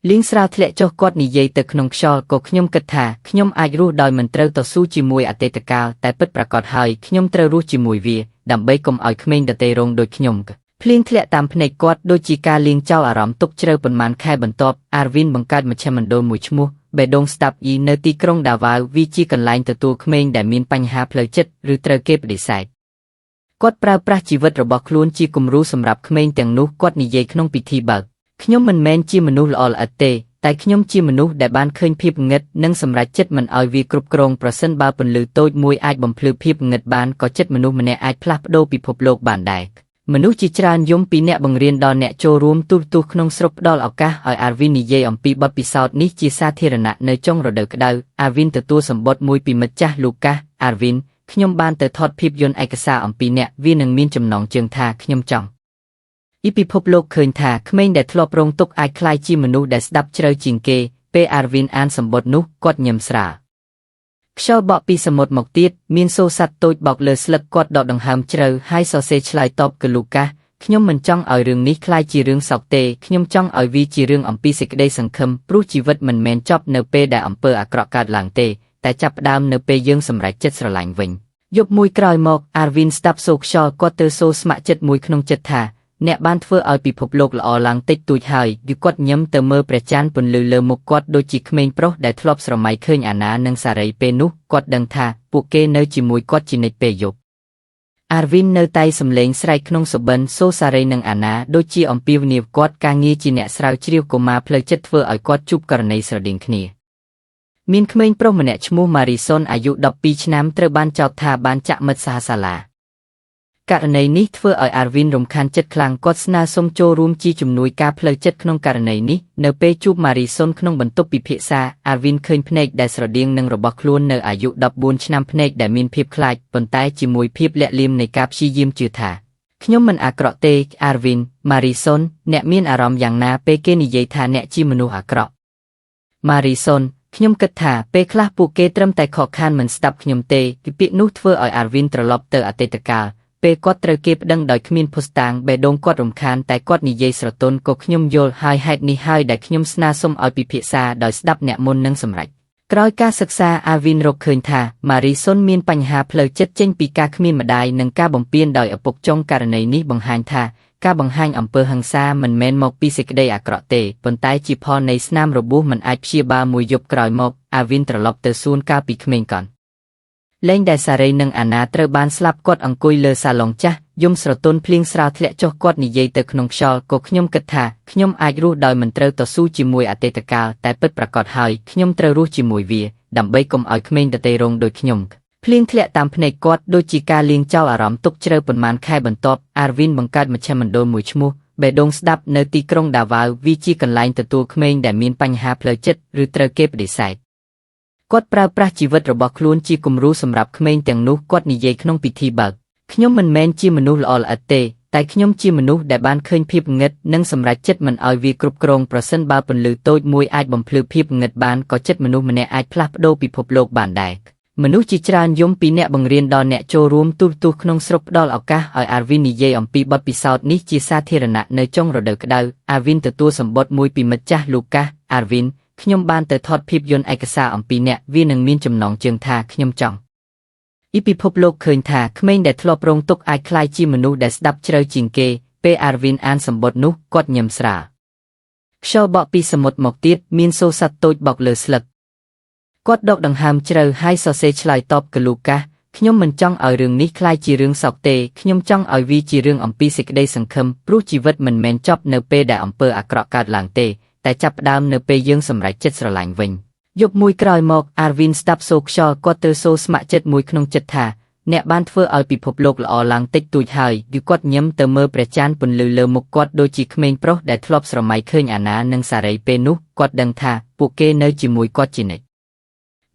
លៀងស្រាវធ្លាក់ចុះគាត់និយាយទៅក្នុងខ្យល់ក៏ខ្ញុំគិតថាខ្ញុំអាចរស់ដោយមិនត្រូវតស៊ូជាមួយអតីតកាលតែពិតប្រាកដហើយខ្ញុំត្រូវរស់ជាមួយវាដើម្បីកុំឲ្យក្មេងដទៃរងដូចខ្ញុំភ្លៀងធ្លាក់តាមភ្នែកគាត់ដូចជាការលាងចោលអារម្មណ៍ទុកជ្រៅប៉ុន្មានខែបន្ទាប់អាវីនបង្កើតមជ្ឈមណ្ឌលមួយឈ្មោះបេះដូងស្ដាប់យីនៅទីក្រុងដាវ៉ាវវាជាកន្លែងទទួលក្មេងដែលមានបញ្ហាផ្លូវចិត្តឬត្រូវគេបដិសេធគាត់ប្រើប្រាស់ជីវិតរបស់ខ្លួនជាគំរូសម្រាប់ក្មេងទាំងនោះគាត់និយាយក្នុងពិធីបើកខ្ញុំមិនមែនជាមនុស្សល្អល្អិតទេតែខ្ញុំជាមនុស្សដែលបានឃើញភាពងឹតនិងសម្រេចចិត្តមិនឲ្យវាគ្រប់គ្រងប្រសិនបើពន្លឺតូចមួយអាចបំភ្លឺភាពងឹតបានក៏ចិត្តមនុស្សម្នាក់អាចផ្លាស់ប្ដូរពិភពលោកបានដែរមនុស្សជាច្រើនយំពីអ្នកបង្រៀនដល់អ្នកចូលរួមទូរទស្សន៍ក្នុងស្រុកផ្ដល់ឱកាសឲ្យអាវីននិយាយអំពីបទពិសោធន៍នេះជាសាធារណៈនៅចុងរដូវក្តៅអាវីនទទួលសម្បត្តិមួយពីមិត្តចាស់លូកាសអាវីនខ្ញុំបានទៅថតភាពយន្តឯកសារអំពីអ្នកវានឹងមានចំណងជើងថាខ្ញុំចង់ពិភពលោកឃើញថាក្មេងដែលធ្លាប់រងទុក្ខអាចក្លាយជាមនុស្សដែលស្ដាប់ជ្រៅជាងគេពេលអាវីនអានសម្បត្តិនោះគាត់ញឹមស្រាលខ្យល់បក់ពីសមុទ្រមកទៀតមានសូរសត្វតូចបោកលើស្លឹកគាត់ដកដង្ហើមជ្រៅហើយសរសេរឆ្លើយតបគឺលូកាសខ្ញុំមិនចង់ឲ្យរឿងនេះក្លាយជារឿងសោកទេខ្ញុំចង់ឲ្យវាជារឿងអំពីសេចក្តីសង្ឃឹមព្រោះជីវិតមិនមែនចប់នៅពេលដែលអំពើអាក្រក់កើតឡើងទេតែចាប់ផ្ដើមនៅពេលយើងសម្រេចចិត្តស្រឡាញ់វិញយប់មួយក្រោយមកអាវីនស្ដាប់សូរខ្យល់គាត់ទៅសូរស្ម័គ្រចិត្តមួយក្នុងចិត្តថាអ្នកបានធ្វើឲ្យពិភពលោកល្អឡើងតិចតួចហើយគឺគាត់ញឹមទៅមើលព្រះច័ន្ទពន្លឺលើមុខគាត់ដូចជាក្មេងប្រុសដែលធ្លាប់ស្រមៃឃើញអាណានិងសារីពេលនោះគាត់ដឹងថាពួកគេនៅជាមួយគាត់ជានិច្ចពេលយប់អាវីននៅតែសំឡេងស្រែកក្នុងសុបិនសូសារីនិងអាណាដូចជាអំពាវនាវគាត់ការងារជាអ្នកស្រាវជ្រាវកុមារផ្លូវចិត្តធ្វើឲ្យគាត់ជួបករណីស្រដៀងគ្នាមានក្មេងប្រុសម្នាក់ឈ្មោះម៉ារីសុនអាយុ12ឆ្នាំត្រូវបានចោទថាបានចាក់មិត្តសហសាលាករណីនេះធ្វើឲ្យអាវីនរំខានចិត្តខ្លាំងគាត់ស្នើសុំចូលរួមជាជំនួយការផ្លូវចិត្តក្នុងករណីនេះនៅពេលជួបម៉ារីសុនក្នុងបន្ទប់ពិភាក្សាអាវីនឃើញភ្នែកដែលស្រដៀងនឹងរបស់ខ្លួននៅអាយុ14ឆ្នាំភ្នែកដែលមានភាពខ្លាចប៉ុន្តែជាមួយភាពលាក់លៀមនៃការព្យាយាមជឿថាខ្ញុំមិនអាក្រក់ទេអាវីនម៉ារីសុនអ្នកមានអារម្មណ៍យ៉ាងណាពេលគេនិយាយថាអ្នកជាមនុស្សអាក្រក់ម៉ារីសុនខ្ញុំគិតថាពេលខ្លះពួកគេត្រឹមតែខកខានមិនស្ដាប់ខ្ញុំទេគឺពាក្យនោះធ្វើឲ្យអាវីនត្រឡប់ទៅអតីតកាលពេលគាត់ត្រូវគេប្តឹងដោយគ្មានភស្តុតាងបេះដូងគាត់រំខានតែគាត់និយាយស្រទន់ក៏ខ្ញុំយល់ហើយហេតុនេះហើយដែលខ្ញុំស្នើសុំឲ្យពិភាក្សាដោយស្ដាប់អ្នកមុននឹងសម្រេចក្រោយការសិក្សាអាវីនរកឃើញថាម៉ារីសុនមានបញ្ហាផ្លូវចិត្តចេញពីការគ្មានម្ដាយនិងការបំពានដោយឪពុកចុងករណីនេះបង្ហាញថាការបង្ហាញអំពើហិង្សាមិនមែនមកពីសេចក្តីអាក្រក់ទេប៉ុន្តែជាផលនៃស្នាមរបួសមិនអាចព្យាបាលមួយយប់ក្រោយមកអាវីនត្រឡប់ទៅសួនកាលពីក្មេងកន្លែងដែលសារីនិងអាណាត្រូវបានស្លាប់គាត់អង្គុយលើសាឡុងចាស់យំស្រទន់ភ្លៀងស្រាលធ្លាក់ចុះគាត់និយាយទៅក្នុងខ្យល់ក៏ខ្ញុំគិតថាខ្ញុំអាចរស់ដោយមិនត្រូវតស៊ូជាមួយអតីតកាលតែពិតប្រាកដហើយខ្ញុំត្រូវរស់ជាមួយវាដើម្បីកុំឲ្យក្មេងដទៃរងដូចខ្ញុំភ្លៀងធ្លាក់តាមភ្នែកគាត់ដូចជាការលាងចោលអារម្មណ៍ទុកជ្រៅប៉ុន្មានខែបន្ទាប់អាវីនបង្កើតមជ្ឈមណ្ឌលមួយឈ្មោះ បេះដូងស្ដាប់នៅទីក្រុងដាវ៉ាវវាជាកន្លែងទទួលក្មេងដែលមានបញ្ហាផ្លូវចិត្តឬត្រូវគេបដិសេធគាត់ប្រើប្រាស់ជីវិតរបស់ខ្លួនជាគំរូសម្រាប់ក្មេងទាំងនោះគាត់និយាយក្នុងពិធីបើកខ្ញុំមិនមែនជាមនុស្សល្អល្អិតទេតែខ្ញុំជាមនុស្សដែលបានឃើញភាពងឹតនិងសម្រេចចិត្តមិនឲ្យវាគ្រប់គ្រងប្រសិនបើពន្លឺតូចមួយអាចបំភ្លឺភាពងឹតបានក៏ចិត្តមនុស្សម្នាក់អាចផ្លាស់ប្ដូរពិភពលោកបានដែរមនុស្សជាច្រើនយំពីអ្នកបង្រៀនដល់អ្នកចូលរួមទូរទស្សន៍ក្នុងស្រុកផ្ដល់ឱកាសឲ្យអាវីននិយាយអំពីបទពិសោធន៍នេះជាសាធារណៈនៅចុងរដូវក្តៅអាវីនទទួលសម្បត្តិមួយពីមិត្តចាស់លូកាសអាវីនខ្ញុំបានទៅថតភាពយន្តឯកសារអំពីអ្នកវានឹងមានចំណងជើងថាខ្ញុំចង់ពិភពលោកឃើញថាក្មេងដែលធ្លាប់រងទុក្ខអាចក្លាយជាមនុស្សដែលស្ដាប់ជ្រៅជាងគេពេលអាវីនអានសម្បត្តិនោះគាត់ញឹមស្រាលខ្យល់បក់ពីសមុទ្រមកទៀតមានសូរសត្វតូចបោកលើស្លឹកគាត់ដកដង្ហើមជ្រៅហើយសរសេរឆ្លើយតបកលូកាសខ្ញុំមិនចង់ឲ្យរឿងនេះក្លាយជារឿងសោកទេខ្ញុំចង់ឲ្យវាជារឿងអំពីសេចក្តីសង្ឃឹមព្រោះជីវិតមិនមែនចប់នៅពេលដែលអំពើអាក្រក់កើតឡើងទេតែចាប់ផ្ដើមនៅពេលយើងសម្រេចចិត្តស្រឡាញ់វិញយប់មួយក្រោយមកអាវីនស្ដាប់សូរខ្យល់គាត់ទៅសូរស្ម័គ្រចិត្តមួយក្នុងចិត្តថាអ្នកបានធ្វើឲ្យពិភពលោកល្អឡើងតិចតួចហើយគឺគាត់ញឹមទៅមើលព្រះច័ន្ទពន្លឺលើមុខគាត់ដូចជាក្មេងប្រុសដែលធ្លាប់ស្រមៃឃើញអាណានិងសារីពេលនោះគាត់ដឹងថាពួកគេនៅជាមួយគាត់ជានិច្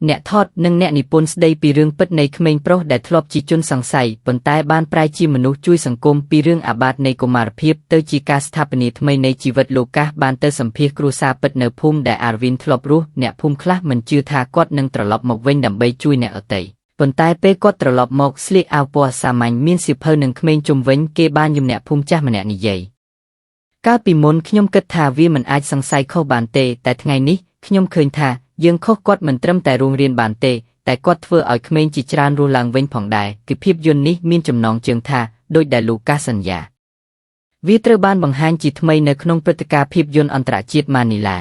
ចអ្នកថតនិងអ្នកនិពន្ធស្ដីពីរឿងពិតនៃក្មេងប្រុសដែលធ្លាប់ជាជនសង្ស័យប៉ុន្តែបានប្រែជាមនុស្សជួយសង្គមពីរឿងអាបាតនៃកុមារភាពទៅជាការស្ថាបនាថ្មីនៃជីវិតលូកាសបានទៅសម្ភាសគ្រួសារពិតនៅភូមិដែលអាវីនធ្លាប់រស់អ្នកភូមិខ្លះមិនជឿថាគាត់នឹងត្រឡប់មកវិញដើម្បីជួយអ្នកដទៃប៉ុន្តែពេលគាត់ត្រឡប់មកស្លៀកអាវពណ៌សាមញ្ញមានសៀវភៅនិងក្មេងជុំវិញគេបានយំអ្នកភូមិចាស់ម្នាក់និយាយកាលពីមុនខ្ញុំគិតថាវាមិនអាចសង្ស័យខុសបានទេតែថ្ងៃនេះខ្ញុំឃើញថាយើងខុសគាត់មិនត្រឹមតែរួមរៀនបានទេតែគាត់ធ្វើឲ្យក្មេងជាច្រើនរស់ឡើងវិញផងដែរគឺភាពយន្តនេះមានចំណងជើងថាដោយដែលលូកាសសន្យាវាត្រូវបានបង្ហាញជាថ្មីនៅក្នុងព្រឹត្តិការណ៍ភាពយន្តអន្តរជាតិម៉ានីឡ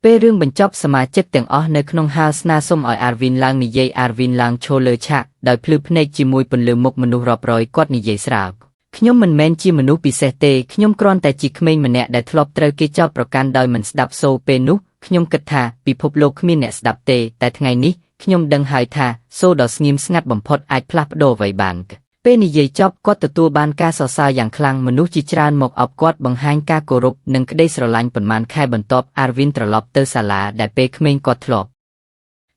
ាពេលរឿងបញ្ចប់សមាជិកទាំងអស់នៅក្នុងហាលស្នើសុំឲ្យអាវីនឡើងនិយាយអាវីនឡើងឈរលើឆាកដោយភ្លឺភ្នែកជាមួយពន្លឺមុខមនុស្សរាប់រយគាត់និយាយស្រាលខ្ញុំមិនមែនជាមនុស្សពិសេសទេខ្ញុំគ្រាន់តែជាក្មេងម្នាក់ដែលធ្លាប់ត្រូវគេចោទប្រកាន់ដោយមិនស្ដាប់សូរពេលនោះខ្ញុំគិតថាពិភពលោកគ្មានអ្នកស្ដាប់ទេតែថ្ងៃនេះខ្ញុំដឹងហើយថាសូរដ៏ស្ងៀមស្ងាត់បំផុតអាចផ្លាស់ប្ដូរអ្វីបានពេលនិយាយចប់គាត់ទទួលបានការសរសើរយ៉ាងខ្លាំងមនុស្សជាច្រើនមកអបគាត់បង្ហាញការគោរពនិងក្តីស្រឡាញ់ប៉ុន្មានខែបន្ទាប់អាវីនត្រឡប់ទៅសាលាដែលពេលក្មេងគាត់ធ្លាប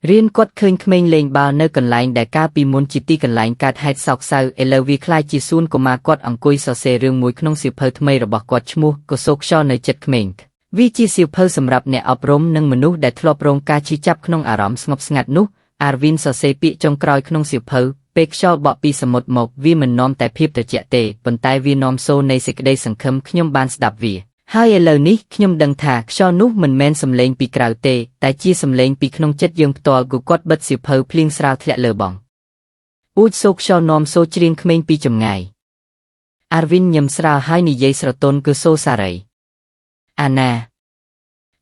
់រៀនគាត់ឃើញក្មេងលេងបាល់នៅកន្លែងដែលកាលពីមុនជាទីកន្លែងកើតហេតុសោកសៅឥឡូវវាក្លាយជាសួនកុមារគាត់អង្គុយសរសេររឿងមួយក្នុងសៀវភៅថ្មីរបស់គាត់ឈ្មោះកសូខ្យល់នៅចិត្តក្មេងវាជាសៀវភៅសម្រាប់អ្នកអប់រំនិងមនុស្សដែលធ្លាប់រងការឈឺចាប់ក្នុងអារម្មណ៍ស្ងប់ស្ងាត់នោះអាវីនសរសេរពាក្យចុងក្រោយក្នុងសៀវភៅពេលខ្យល់បក់ពីសមុទ្រមកវាមិននាំតែភាពត្រជាក់ទេប៉ុន្តែវានាំសូរនៃសេចក្តីសង្ឃឹមខ្ញុំបានស្ដាប់វាហើយឥឡូវនេះខ្ញុំដឹងថាខ្យល់នោះមិនមែនសំឡេងពីក្រៅទេតែជាសំឡេងពីក្នុងចិត្តយើងផ្ទាល់គូគាត់បិទសៀវភៅភ្លៀងស្រាលធ្លាក់លើបងអួចសូខ្យល់នាំសូច្រៀងក្មេងពីចម្ងាយអាវីនញឹមស្រាលហើយនិយាយស្រទន់គឺសូសារីអាណ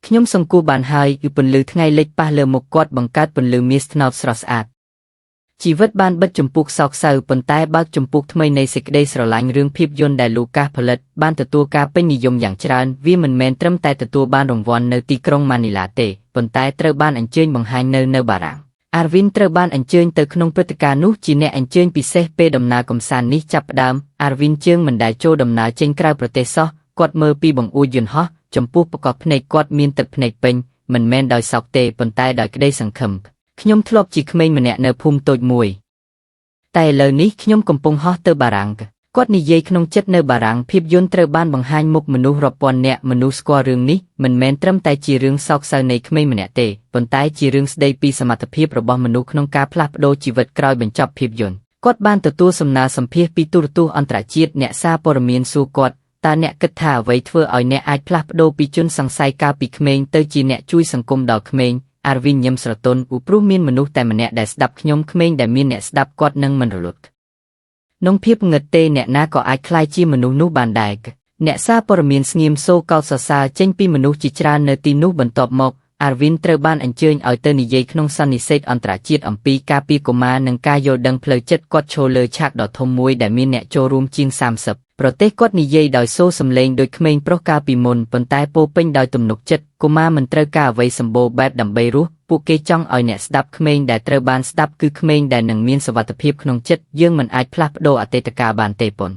ាខ្ញុំសង្គោះបានហើយគឺពន្លឺថ្ងៃលិចប៉ះលើមុខគាត់បង្កើតពន្លឺមាសត្នោតស្រស់ស្អាតជីវិតបានបិទជំពូកសោកសៅប៉ុន្តែបើកជំពូកថ្មីនៃសេចក្តីស្រឡាញ់រឿងភាពយន្តដែលលូកាសផលិតបានទទួលការពេញនិយមយ៉ាងច្រើនវាមិនមែនត្រឹមតែទទួលបានរង្វាន់នៅទីក្រុងម៉ានីឡាទេប៉ុន្តែត្រូវបានអញ្ជើញបង្ហាញនៅបារាំងអាវីនត្រូវបានអញ្ជើញទៅក្នុងព្រឹត្តិការណ៍នោះជាអ្នកអញ្ជើញពិសេសពេលដំណើរកម្សាន្តនេះចាប់ផ្ដើមអាវីនជើងមិនដែលចូលដំណើរចេញក្រៅប្រទេសសោះគាត់មើលពីបង្អួចយន្តហោះចំពោះប្រកបភ្នែកគាត់មានទឹកភ្នែកពេញមិនមែនដោយសោកទេប៉ុន្តែដោយក្តីសង្ឃឹមខ្ញុំធ្លាប់ជាក្មេងម្នាក់នៅភូមិតូចមួយតែឥឡូវនេះខ្ញុំកំពុងហោះទៅបារាំងគាត់និយាយក្នុងចិត្តនៅបារាំងភាពយន្តត្រូវបានបង្ហាញមុខមនុស្សរាប់ពាន់នាក់មនុស្សស្គាល់រឿងនេះមិនមែនត្រឹមតែជារឿងសោកសៅនៃក្មេងម្នាក់ទេប៉ុន្តែជារឿងស្ដីពីសមត្ថភាពរបស់មនុស្សក្នុងការផ្លាស់ប្ដូរជីវិតក្រោយបញ្ចប់ភាពយន្តគាត់បានទទួលសំណើសម្ភាសពីទូរទស្សន៍អន្តរជាតិអ្នកសារព័ត៌មានសួរគាត់តើអ្នកគិតថាអ្វីធ្វើឲ្យអ្នកអាចផ្លាស់ប្ដូរពីជនសង្ស័យកាលពីក្មេងទៅជាអ្នកជួយសង្គមដល់ក្មេងអាវីនញឹមស្រទន់ព្រោះមានមនុស្សតែម្នាក់ដែលស្ដាប់ខ្ញុំក្មេងដែលមានអ្នកស្ដាប់គាត់នឹងមិនរលត់ក្នុងភាពងឹតទេអ្នកណាក៏អាចក្លាយជាមនុស្សនោះបានដែរអ្នកសារព័ត៌មានស្ងៀមសូរកោតសរសើរចេញពីមនុស្សជាច្រើននៅទីនោះបន្ទាប់មកអាវីនត្រូវបានអញ្ជើញឲ្យទៅនិយាយក្នុងសន្និសីទអន្តរជាតិអំពីការពារកុមារនិងការយល់ដឹងផ្លូវចិត្តគាត់ឈរលើឆាកដ៏ធំមួយដែលមានអ្នកចូលរួមជាង30ប្រទេសគាត់និយាយដោយសូរសំឡេងដូចក្មេងប្រុសកាលពីមុនប៉ុន្តែពោពេញដោយទំនុកចិត្តកុមារមិនត្រូវការអ្វីសម្បូរបែបដើម្បីរស់ពួកគេចង់ឲ្យអ្នកស្ដាប់ក្មេងដែលត្រូវបានស្ដាប់គឺក្មេងដែលនឹងមានសុវត្ថិភាពក្នុងចិត្តយើងមិនអាចផ្លាស់ប្ដូរអតីតកាលបានទេប៉ុន្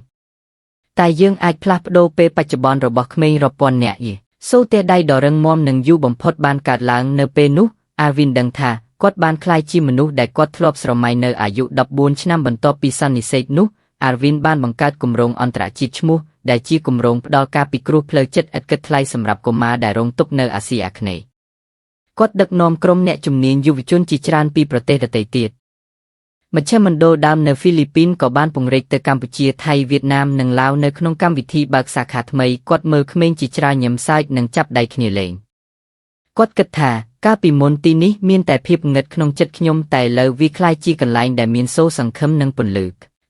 តែយើងអាចផ្លាស់ប្ដូរពេលបច្ចុប្បន្នរបស់ក្មេងរាប់ពាន់នាក់យីសូទះដៃដ៏រឹងមាំនិងយូរបំផុតបានកើតឡើងនៅពេលនោះអាវីនដឹងថាគាត់បានក្លាយជាមនុស្សដែលគាត់ធ្លាប់ស្រមៃនៅអាយុ14ឆ្នាំបន្ទាប់ពីសន្និសីទនោះអាវីនបានបង្កើតគម្រោងអន្តរជាតិឈ្មោះដែលជាគម្រោងផ្ដល់ការពិគ្រោះផ្លូវចិត្តឥតគិតថ្លៃសម្រាប់កុមារដែលរងទុក្ខនៅអាស៊ីអាគ្នេយ៍គាត់ដឹកនាំក្រុមអ្នកជំនាញយុវជនជាច្រើនពីប្រទេសដទៃទៀតមជ្ឈមណ្ឌលដើមនៅហ្វីលីពីនក៏បានពង្រីកទៅកម្ពុជាថៃវៀតណាមនិងឡាវនៅក្នុងកម្មវិធីបើកសាខាថ្មីគាត់មើលក្មេងជាច្រើនញឹមសើចនិងចាប់ដៃគ្នាលេងគាត់គិតថាកាលពីមុនទីនេះមានតែភាពងឹតក្នុងចិត្តខ្ញុំតែឥឡូវវាក្លាយជាកន្លែងដែលមានសូរសង្ឃឹមនិងពន្លឺ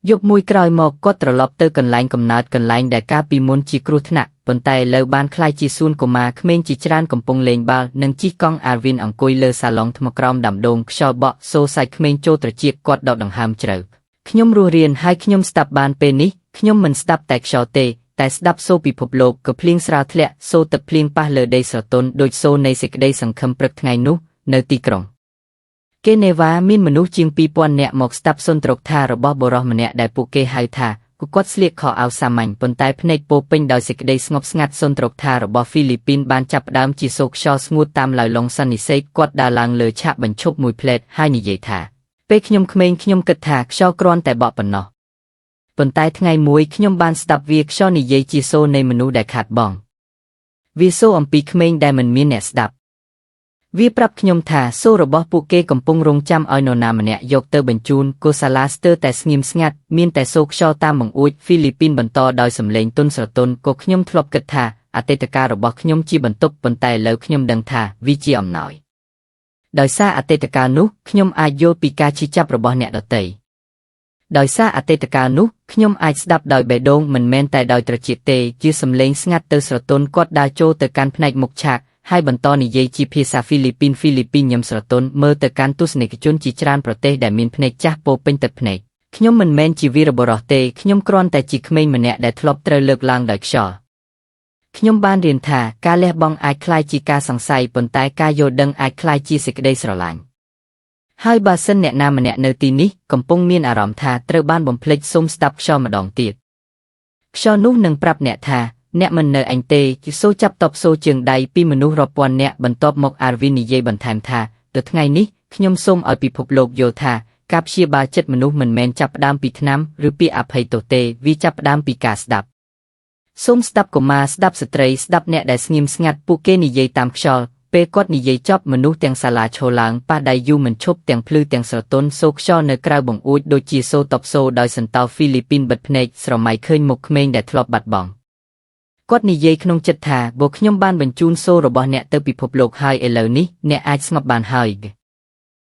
យប់មួយក្រោយមកគាត់ត្រឡប់ទៅកន្លែងកំណើតកន្លែងដែលកាលពីមុនជាគ្រោះថ្នាក់ប៉ុន្តែឥឡូវបានក្លាយជាសួនកុមារក្មេងជាច្រើនកំពុងលេងបាល់និងជិះកង់អាវីនអង្គុយលើសាឡុងថ្មក្រោមដាំដូងខ្យល់បក់សូរសាច់ក្មេងចូលត្រចៀកគាត់ដកដង្ហើមជ្រៅខ្ញុំរស់រៀនហើយខ្ញុំស្ដាប់បានពេលនេះខ្ញុំមិនស្ដាប់តែខ្យល់ទេតែស្ដាប់សូរពិភពលោកក៏ភ្លៀងស្រាលធ្លាក់សូរទឹកភ្លៀងប៉ះលើដីស្រទន់ដូចសូរនៃសេចក្តីសង្ឃឹមព្រឹកថ្ងៃនោះនៅទីក្រុងកេនេវ៉ាមានមនុស្សជាង2000នាក់មកស្ដាប់សុន្ទរកថារបស់បុរសម្នាក់ដែលពួកគេហៅថាគាត់ស្លៀកខោអាវសាមញ្ញប៉ុន្តែភ្នែកពោពេញដោយសេចក្តីស្ងប់ស្ងាត់សុន្ទរកថារបស់ហ្វីលីពីនបានចាប់ផ្ដើមជាសូរខ្យល់ស្ងួតតាមឡៅឡុងសន្និសេកគាត់ដើរឡើងលើឆាកបញ្ឈប់មួយផ្លែតហើយនិយាយថាពេលខ្ញុំក្មេងខ្ញុំគិតថាខ្យល់គ្រាន់តែបក់ប៉ុណ្ណោះប៉ុន្តែថ្ងៃមួយខ្ញុំបានស្ដាប់វាខ្យល់និយាយជាសូរនៃមនុស្សដែលខាតបង់វាសូរអំពីក្មេងដែលមិនមានអ្នកស្ដាប់វាប្រាប់ខ្ញុំថាសូររបស់ពួកគេកំពុងរងចាំឲ្យនរណាម្នាក់យកទៅបញ្ជូនកុសាឡាស្ទើរតែស្ងៀមស្ងាត់មានតែសូរខ្យល់តាមបង្អួចហ្វីលីពីនបន្តដោយសម្លេងទន់ស្រទន់ក៏ខ្ញុំធ្លាប់គិតថាអតីតកាលរបស់ខ្ញុំជាបន្ទុកប៉ុន្តែឥឡូវខ្ញុំដឹងថាវាជាអំណោយដោយសារអតីតកាលនោះខ្ញុំអាចយល់ពីការឈឺចាប់របស់អ្នកដទៃដោយសារអតីតកាលនោះខ្ញុំអាចស្ដាប់ដោយបេះដូងមិនមែនតែដោយត្រចៀកទេជាសម្លេងស្ងាត់ទៅស្រទន់គាត់ដើរចូលទៅកាន់ផ្នែកមុខឆាកហើយបន្តនិយាយជាភាសាហ្វីលីពីនហ្វីលីពីនញឹមស្រទន់មើលទៅកាន់ទស្សនិកជនជាច្រើនប្រទេសដែលមានភ្នែកចាស់ពោពេញទឹកភ្នែកខ្ញុំមិនមែនជាវីរបុរសទេខ្ញុំគ្រាន់តែជាក្មេងម្នាក់ដែលធ្លាប់ត្រូវលើកឡើងដោយខ្យល់ខ្ញុំបានរៀនថាការលះបង់អាចក្លាយជាការសង្ស័យប៉ុន្តែការយល់ដឹងអាចក្លាយជាសេចក្តីស្រឡាញ់ហើយបើសិនអ្នកណាម្នាក់នៅទីនេះកំពុងមានអារម្មណ៍ថាត្រូវបានបំភ្លេចសូមស្ដាប់ខ្យល់ម្ដងទៀតខ្យល់នោះនឹងប្រាប់អ្នកថាអ្នកមិននៅអញទេជាសូចាប់តបសូជើងដៃពីមនុស្សរាប់ពាន់នាក់បន្ទាប់មកអាវីននិយាយបន្ថែមថាទៅថ្ងៃនេះខ្ញុំសូមឲ្យពិភពលោកយល់ថាការព្យាបាលចិត្តមនុស្សមិនមែនចាប់ផ្ដើមពីថ្នាំឬពាក្យអភ័យទោសទេវាចាប់ផ្ដើមពីការស្ដាប់សូមស្ដាប់កុមារស្ដាប់ស្ត្រីស្ដាប់អ្នកដែលស្ងៀមស្ងាត់ពួកគេនិយាយតាមខ្យល់ពេលគាត់និយាយចប់មនុស្សទាំងសាលាឈរឡើងប៉ះដៃយូរមិនឈប់ទាំងភ្លឺទាំងស្រទន់សូខ្យល់នៅក្រៅបង្អួចដូចជាសូតបសូដោយសន្តោហ្វីលីពីនបិទភ្នែកស្រមៃឃើញមុខក្មេងដែលធ្លាប់បាត់បង់គាត់និយាយក្នុងចិត្តថាបើខ្ញុំបានបញ្ជូនសូររបស់អ្នកទៅពិភពលោកហើយឥឡូវនេះអ្នកអាចស្ងប់បានហើយ។